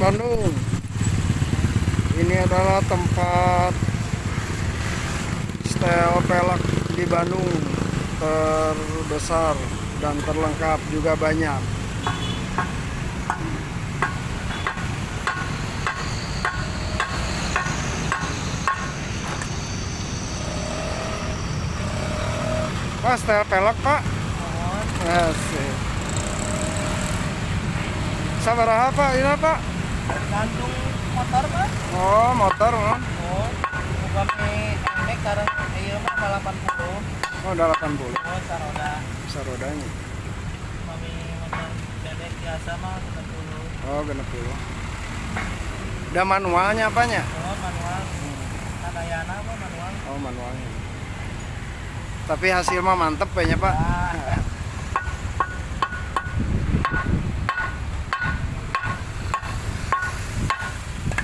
Bandung. Ini adalah tempat setel pelek di Bandung terbesar dan terlengkap juga banyak. Pak, setel pelek, Pak. Asik. Sabaraha, Pak? Ini, Pak? Tergantung motor, Pak. Oh, motor, oh. Oh, upami NMAX sekarang ieu mah 80. Oh, udah 80. Oh, saroda. Sarodanya. Upami motor bebek biasa mah 60. Oh, 60. Udah manualnya apanya? Oh, manual. Sadayana apa manual? Oh, manualnya. Tapi hasil mah mantep kayaknya, Pak. Nah.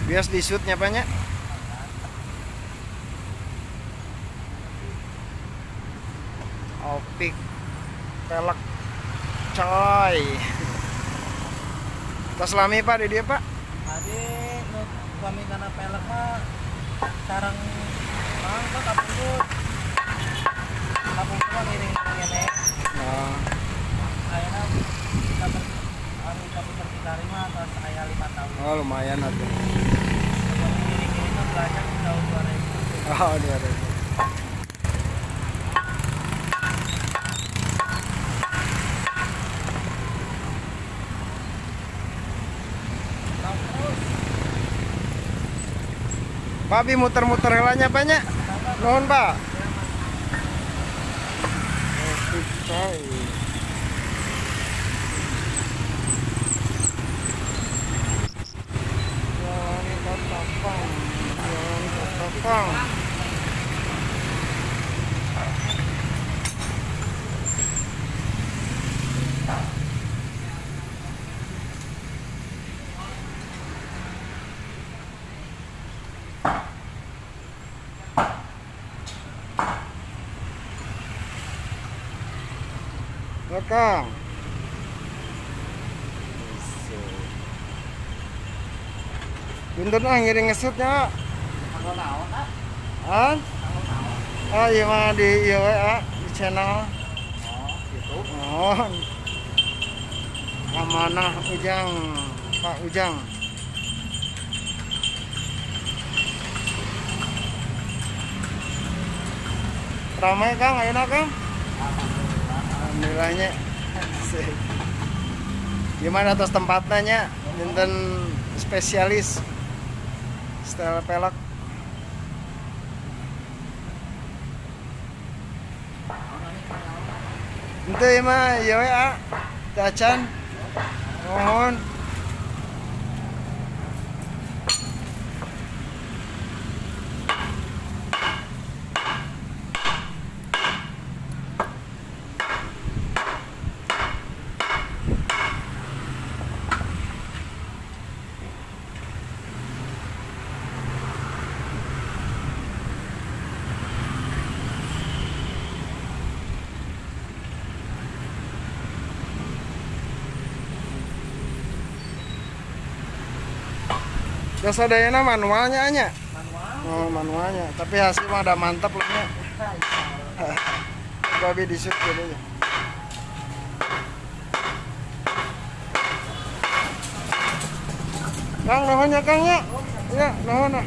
Bias di shootnya, Pak, nya. Opik pelek coy. Tas lami, Pak, di dia, Pak. Tadi nu kami kana pelek mah sareng mang Pak kapungkur. Kapungkur mah ngiring-ngiring nya. Nah. Ayeuna anu kami terkitari mah atas aya 5 tahun. Oh, lumayan atuh. Ngiring-ngiring mah belajar di tahun 2000. Oh, 2000. Pak Bi muter-muter helanya, Pak, nya. Nuhun, Pak. Jalan Katapang, Jalan Katapang. Kang. Punten ah ngiring ngesutnya. Ah? Ah, iya mah di ieu we ah, di channel. Oh, gitu. Oh. Amanah Ujang, Pak Ujang. Ramai Kang, ayeuna Kang? Alhamdulillahnya. Gimana atas tempatnya nya? Dinten spesialis setel pelek. Ente ieu mah ieu we ah. Teu acan. Nuhun. Sadayana manualnya nya. Manual. Oh, manualnya. Tapi hasil mah udah mantap loh nya. Babi di shoot gitu. Kang nuhun ya Kang ya. Ya, nuhun ah.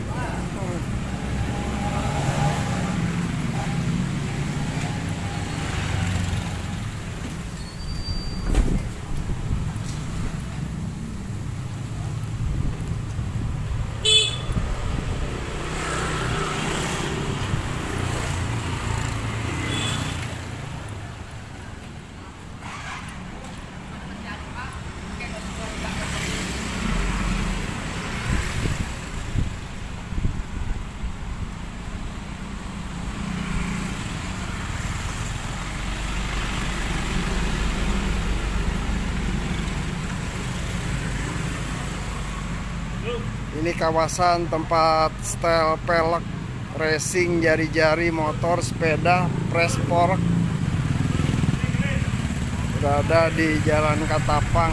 Ini kawasan tempat setel pelek, racing, jari-jari, motor, sepeda, presport. Berada di Jalan Katapang.